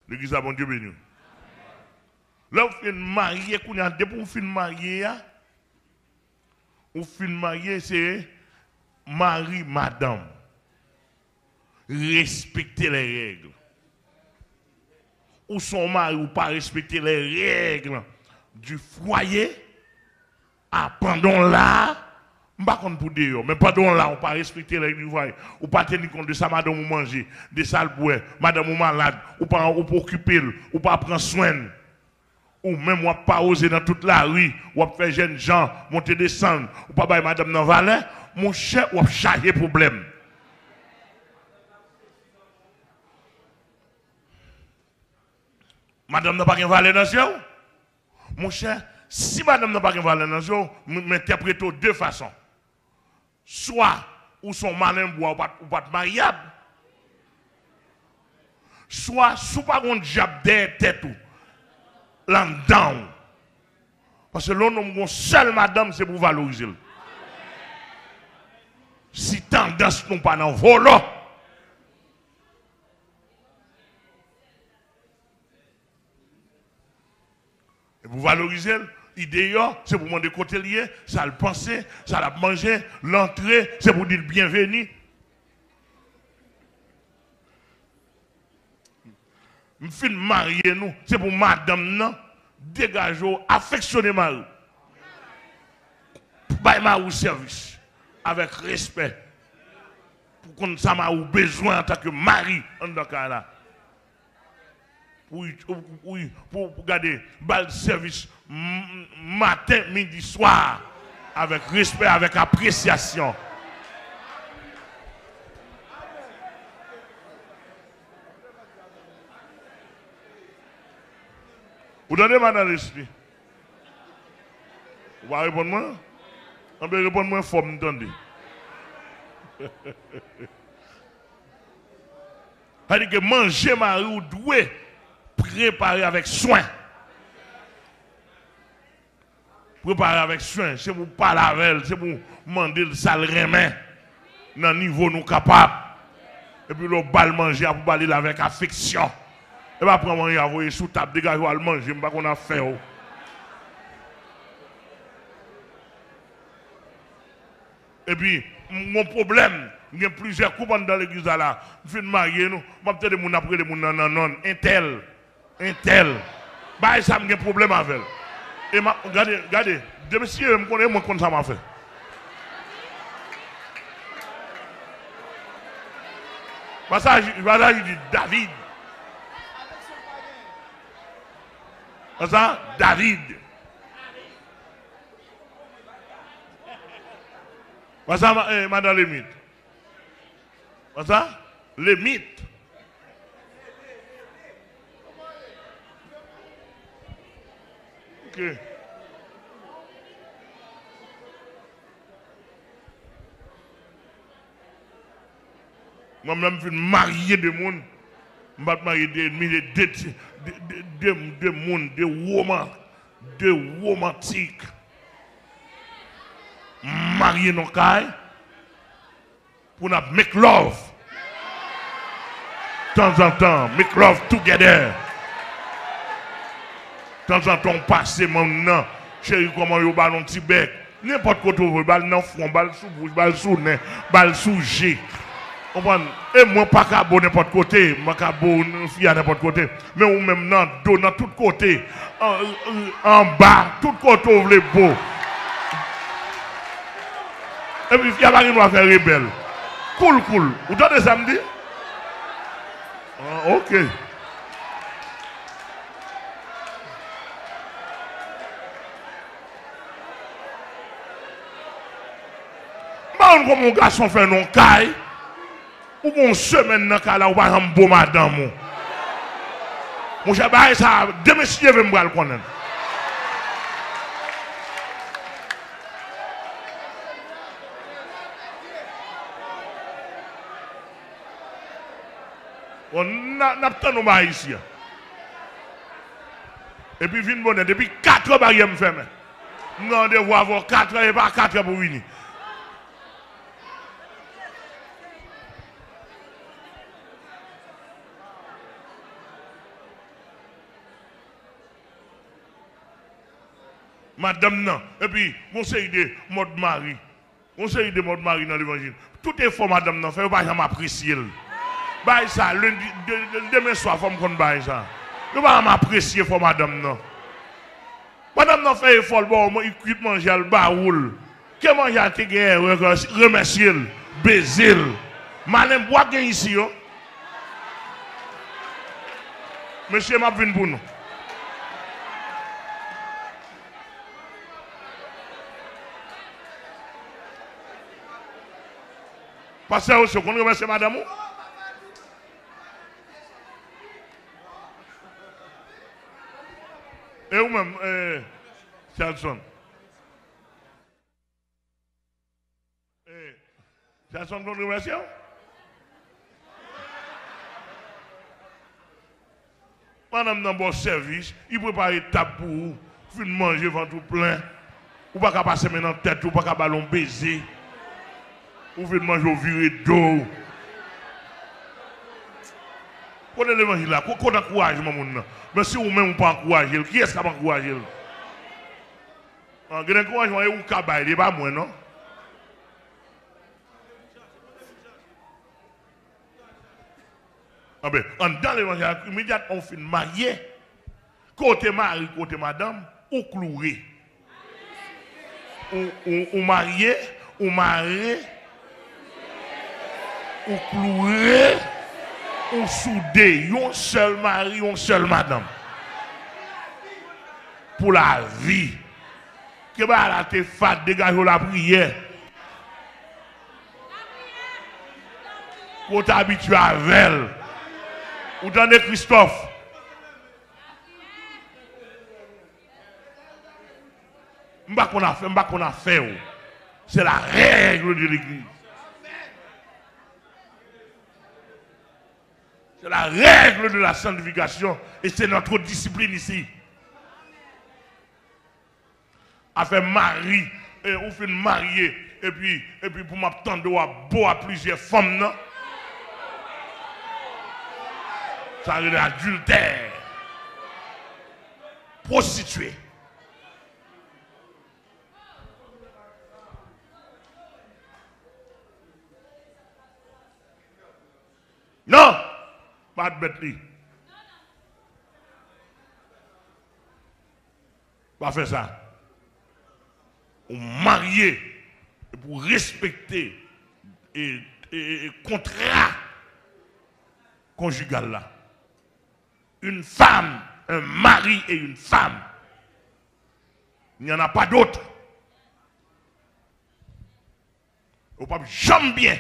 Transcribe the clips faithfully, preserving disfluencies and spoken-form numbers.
Legliz la, Bondye beni w. Lè w fin marye, kounye a, depi w fin marye a, ou fin marye, se mari, madanm. Respectez les règles. Ou se yon mari, ou pa respekte les règles du foyer, a, pandan w la, m pa konn pou deyò, men pandan w la, ou pa respekte règ du foyer, ou pa teni kont de sa madanm ou manje, de sa l bwè, madanm ou malad, ou pa, ou pa okipe l, ou pa pran swen l. Ou menm w ap pawoze nan tout lari, w ap fè jènjan monte desann, ou pa bay madanm nan valè, monchè, w ap chaje pwoblèm. Madanm nan pa gen valè nan zye w? Monchè, si madanm nan pa gen valè nan zye w, m, m entèprete w de fason. Swa ou se yon malen bwa, ou pa t, ou pa t maryab. Swa, si w pa gen yon dyab dèyè tèt ou, l anndan w. Paske lè yon nonm gen yon sèl madanm, se pou w valorize l. Si tandans nou pa nan vòlò, e pou valorize l, li deyò, se pou mande kote l ye, sa l panse, sa l ap manje, l antre, se pou di l byenveni. M fin marye nou, se pou madanm nan degaje w, afeksyone mari w. Bay mari w sèvis avèk respè. Pou konn sa mari w bezwen antanke mari anndan kay la. Pou, pou, pou, pou, pou gade, ba l sèvis m, maten, midi, swa, avèk respè, avèk apresyasyon. Ou tande, madan Leslie? Ou pa reponn mwen? Anben, reponn mwen fò m tande. Sa di ke manje mari w dwe prepare avèk swen. Prepare avèk swen. Se pou w pale avè l, se pou w mande l sa l renmen nan nivo nou kapab. Epi lè w ba l manje a, pou w ba li l avèk afeksyon. E pa pran manje a voye sou tab, degaje w al manje, m pa konn afè w. Epi, m gon pwoblèm, m gen plizyè koup anndan legliz la la. M fin marye nou, m ap tande moun ap rele moun nan nan nonm, entèl, entèl. Bagay sa m gen pwoblèm avè l. E m ap, gade, gade, de mesye, m konnen mwen konn sa m ap fè. Pasaj, pasaj di David. Konsa, David. Konsa, ma-, eh, madan Lemit. Konsa, Lemit. Ok. Mwen menm fin marye de moun. M pa t marye de enmi, de, de, de, de, de moun, de woman, de womantik. M marye nan kay pou n ap make love. Tanzantan, make love together. Tanzantan, w pase manm nan, cheri, kòman yo ba l yon ti bèk. Nenpòt kote w vle, ba l nan fwon, ba l sou bouch, ba l sou nen, ba l sou je. Konprann? E mwen pa ka bo nenpòt kote, mwen ka bo fi a nenpòt kote. Men ou menm nan do, nan tout kote, an, anba, tout kote w vle bo. Epi fi a pa gen dwa fè rebèl. Koul, koul. Ou tande sa m di? Ah, ok. M pa konn kòman yon gason fè nan yon kay, ou gen yon semèn nan kay la, ou pa janm bo madanm ou. Monchè, bagay sa a, demen si Dye vle m pral konnen. Bon, n a, n ap tann yon bagay isi a. Epi vin bonè, depi katrè baryè m fèmen. M gen randevou avè w katrè, e pa katrè pou w vini. Madanm nan. Epi, gon seri de mòd mari. Gon seri de mòd mari nan levanjil. Tout efò madanm nan fè, yo pa janm apresye l. Bagay sa, lendi, de, de, demen swa, fò m konn bagay sa. Yo pa janm apresye efò madanm nan. Madanm nan fè efò, l ba w, li kwit manje a, l ba ou l. Ke manje a te genyen, remèsye l, beze l. Malen bwa gen isi yo. Mesye, m ap vin pou nou. Pastè José, ou konn remèsye madanm ou? E ou menm, eh, Charlson? Eh, Charlson konn remèsye w? Madanm nan ba w sèvis, li prepare tab pou ou, fin manje, vant ou plen. Ou pa ka pase men nan tèt ou, ou pa ka ba l yon beze. Ou fin manje, ou vire do w. Kote levanjil la? Ko-, kote ankourajman moun nan? Men si ou menm ou pa ankouraje l, kiyès k ap ankouraje l? Ah, gen ankourajman, e ou ka bay li, e pa mwen, non. Anben, anndan levanjil la, imedyatman ou fin marye, kote mari, kote madanm, ou kloure. Ou, ou, ou marye, ou mare, ou kloure, ou soude, yon sèl mari, yon sèl madanm. Pou lavi. Ke bagay la te fad, degaje w lapriyè. Ke w te abitye avè l. Ou tande, Christophe? M pa konn afè, m pa konn afè w. C'est la règle de l'église. C'est la règle de la sanctification et c'est notre discipline ici. Afè mari, e, ou fin marye, epi, epi pou m ap tande w ap bo a plizyè fanm nan. Sa rele adiltè. Pwostitye. Non! Pa admèt li. Pa fè sa. Ou marye, epi w respekte e, e, e, e kontra konjigal la. Une femme, un mari et une femme. Il n'y en a pas d'autre. Ou p ap janm byen.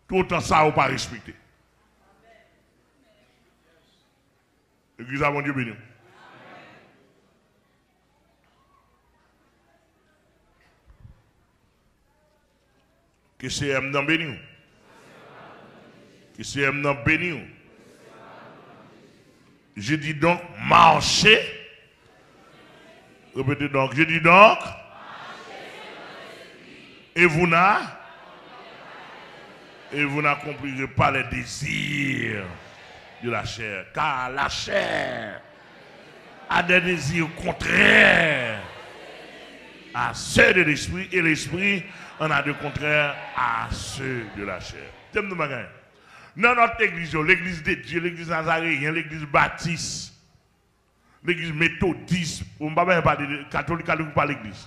Toutan sa ou pa respekte. Legliz la, Bondye beni w. Ke Seyè m nan beni w. Ke Seyè m nan beni w. Je dis donc, marchez. Répétez donc, je dis donc, et vous n'a, et vous n'accomplirez pas les désirs de la chair, car la chair a des désirs contraires à ceux de l'esprit, et l'esprit en a de contraires à ceux de la chair. Tèm nou bagay. Nan lòt legliz yo, Legliz de Dye, Legliz Nazareyen, Legliz Batis, Legliz Metodis, bon, m pa bezwen pale de Katolik, Katolik pa legliz.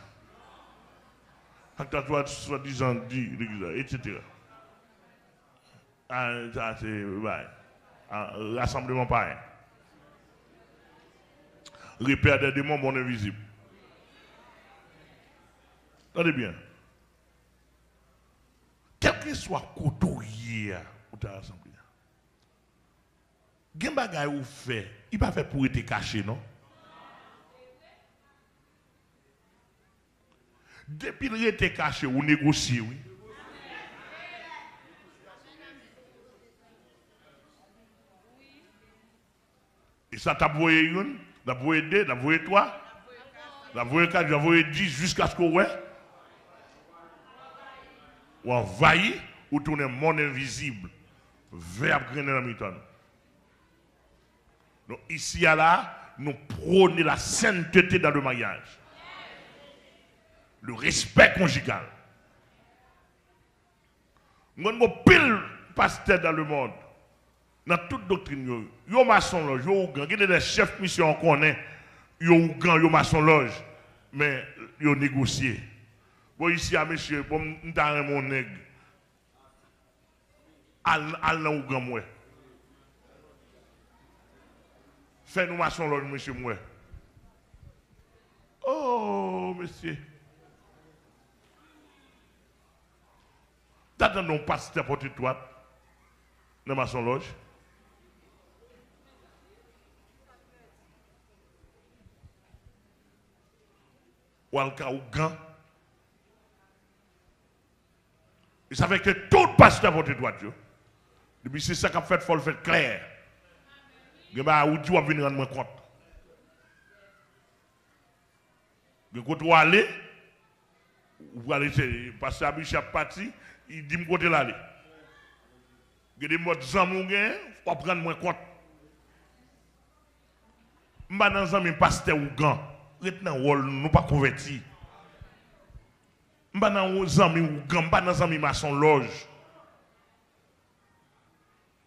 Ak ta swa, swadizan di legliz la, etsetera. A, sa se bay. A, rasanbleman payen. Repè dè demon, monn envizib. Tande byen. Kèlkeswa kote w ye a, ou ta rasanble a. Gen bagay ou fè, li pa fèt pou rete kache, non. Depi l rete kache, ou negosye, wi. E sa t ap voye youn, l ap voye de, l ap voye twa, l ap voye kat, l ap voye dis, jiskaske w wè. Ou anvayi, ou tounen monn envizib. Vè ap grennen nan mitan nou. Donk, isi a la, Nous prônons la sainteté dans le mariage. Le respect conjugal. Mwen, gon pil pastè dans le monde, nan tout doktrin yo, yo masonlòj, yo ougan. Gen de lè chèf misyon an konnen yo ougan, yo masonlòj, men yo negosye. Bon, isi a, mesye, bon, m, m ta renmen yon nèg. Al, al nan ougan m wè. Fè nou masonlòj, mesye, m wè. Oh, mesye. Ta tande yon pastè pòt etwat nan masonlòj. W al ka ougan. E sa fè ke tout pastè pòt etwat yo, depi se sa k ap fèt, fò l fèt klè. Gen bagay ou di, w ap vin rann mwen kont. Gen kote w ale, ou prale, se pastè Abiche ap pati, li di m kote l ale. Gen de mòd zanmi w genyen, w ap rann mwen kont. M pa nan zanmi pastè ougan. Ret nan wòl nou, nou pa konvèti. M pa nan zanmi ougan, m pa nan zanmi masonlòj.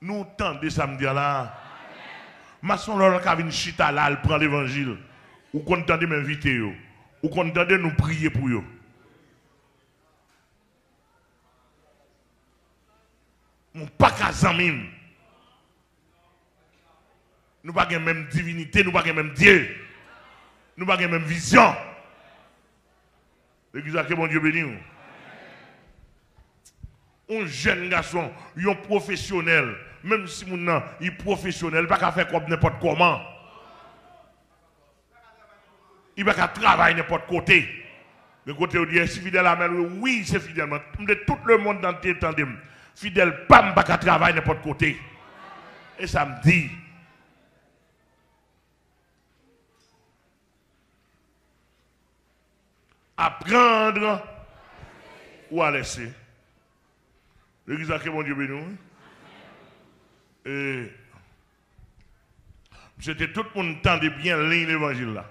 Nou tande sa m di a la? Masonlòj ka vin chita la, al pran levanjil. Ou konn tande m envite yo. Ou konn tande nou priye pou yo. Ou pa ka zanmi m. Nou pa gen menm divinite, nou pa gen menm Dye. Nou pa gen menm vizyon. Legliz la, ke Bondye beni w. Yon jèn gason, yon pwofesyonèl, menm si moun nan, li pwofesyonèl, li pa ka fè kòb nenpòt kòman. Li pa ka travay nenpòt kote. Gen kote yo di, èske Fidèl Amèl? Wi, wi, se Fidèl mwen. M vle tout lemonn nan te tande m. Fidèl pa m pa ka travay nenpòt kote. E sa m di. Apprendre ou à laisser. Legliz la, ke Bondye beni w, wi. E, m swete tout moun tande byen liy levanjil la.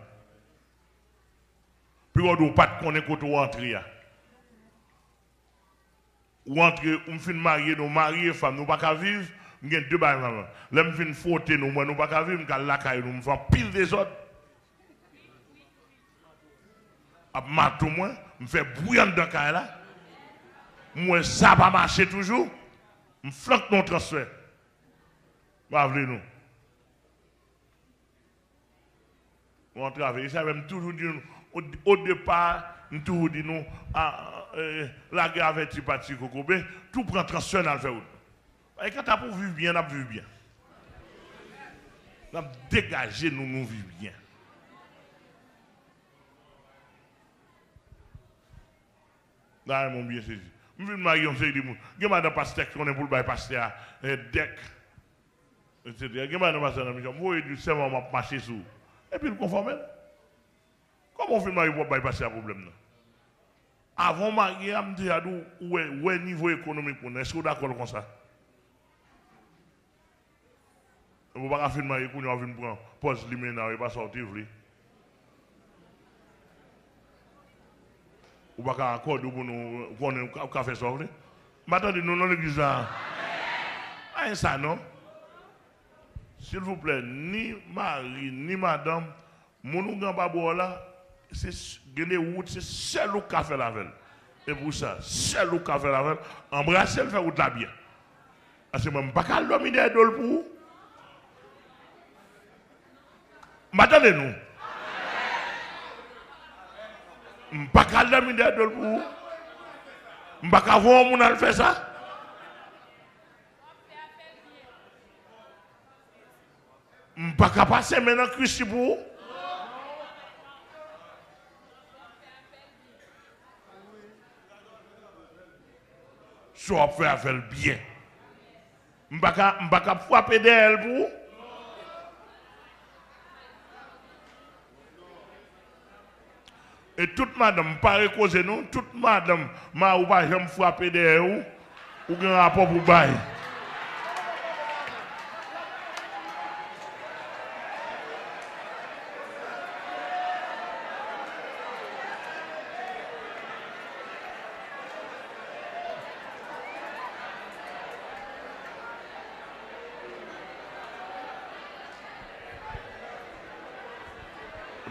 Piga w di w pa t konnen kote w antre a. Ou antre, ou m fin marye, nou marye, fanm nou pa ka viv, m gen de bagay nan men. Lè m fin fwote nou, m wè nou pa ka viv, m ka al lakay nou, m fè anpil dezòd. Ap mato mwen, m fè bri anndan kay la. M wè sa pa mache toujou, m flank nou transfè. M pa vle nou. Nou antrave. E sa menm m toujou di nou, o, o depa, m toujou di nou, a, e, lage avèti pati kokobe, tou pran transfè n al fè wout. E kanta pou viv byen, n ap viv byen. N ap degaje nou, nou viv byen. N a renmen w byen sezi. M vin marye yon seri de moun. Gen madan pastè ki konnen pou l bay pastè a, e, dèk, etsetera. Gen madan pastè nan misyon. M voye di w sèlman m ap mache sou ou. Epi l konfòme l. Kòman w fin marye pou w ap bay pastè a pwoblèm nan? Avan w marye a, m deja di w, ou wè, wè nivo ekonomik moun nan. Èske w dakò l konsa? Ou pa ka fin marye kounye a w vin pran pòz limena w, e pa sa w te vle. Ou pa ka akòde w pou nou konnen w ka, w ka fè sa w vle. M pa tande nou nan legliz la. Pa gen sa non. Silvouplè, ni mari, ni madanm, moun ou gen anba bra w la, se s-, gen de wout, se sèl ou k ka fè l avè l. E pou sa, sèl ou k ka fè l avè l, anbrase l, fè wout la byen. Paske mwen, m pa ka al dòmi dèyè do l pou ou. M pa tande nou. M pa ka al dòmi dèyè do l pou ou. M pa ka voye yon moun al fè sa. M pa ka pase men nan kwis li pou ou. Sa w ap fè a, fè l byen. M pa ka, m pa ka frape dèyè l pou ou. E tout madanm, m pare koze non, tout madanm, mari w pa janm frape dèyè ou, ou gen rapò pou bay.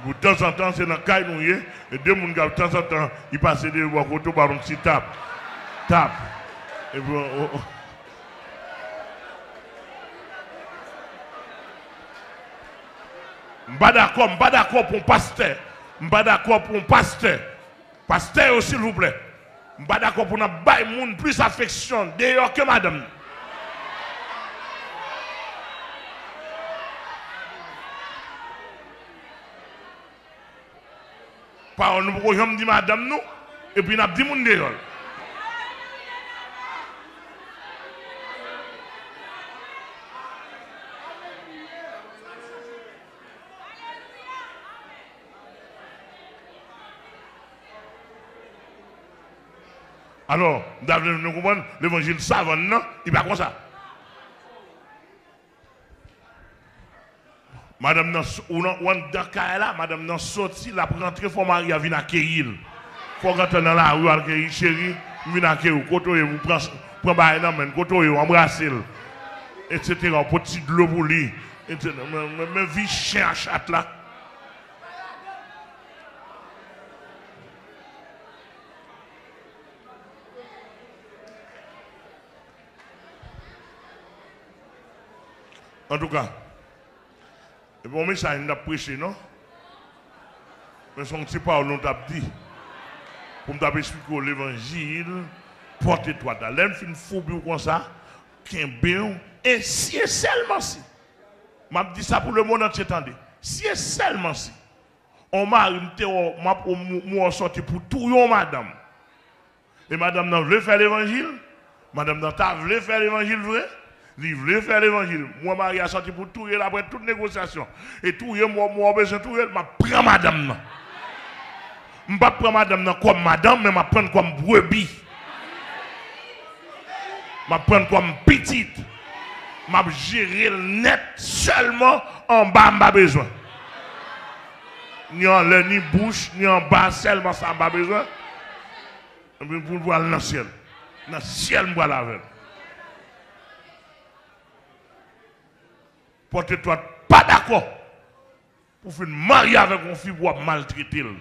Pou tanzantan, se nan kay nou ye, e de moun k ap tanzantan, li pase de bò kote w ba yon ti tap. Tap. Epi, o, o. M pa dakò, m pa dakò pou yon pastè. M pa dakò pou yon pastè. Pastè yo, silvouplè. M pa dakò pou n ap bay moun plis afeksyon deyò ke madanm nan. Pawòl nou poko janm di madanm nou, epi n ap di moun deyò l. Alò, m ta vle nou konprann, levanjil savann nan, li pa konsa. Madanm nan, s- ou nan, ou anndan kay la, madanm nan soti, l ap rantre, fò mari a vin akeyi l. Fò w gentan nan lari, al akeyi, cheri, m vin akeyi w, kote w ye, ou pran, pran bagay nan men l, kote w ye, w anbrase l, etsetera, w pot ti dlo pou li, etsetera. Men, men, men vi chen a chat la. Antouka, e pa yon mesaj m t ap preche, non. Men se yon ti pawòl nou t ap di. Pou m t ap esplike w levanjil, pòt etwat la. Lè m fin foubi w konsa, kenbe w, e si e sèlman si. M ap di sa pou lemonn antye tande. Si e sèlman si. On mari m te wè w, m ap, m, m wè w sòti pou touye yon madanm. E madanm nan vle fè levanjil, madanm nan ta vle fè levanjil vre, li vle fè levanjil. M wè mari a sòti pou touye l apre tout negosyasyon. E touye m, m wè w bezwen touye l, m ap pran madanm nan. M p ap pran madanm nan kòm madanm, men m ap pran l kòm brebi. M ap pran l kòm pitit. M ap jere l nèt, sèlman anba m pa bezwen. Ni anlè, ni bouch, ni anba, sèlman sa m pa bezwen. Epi pou l pral nan syèl. Nan syèl m pral avè l. Pòt etwat pa dakò pou fin marye avèk yon fi pou w ap maltrete l.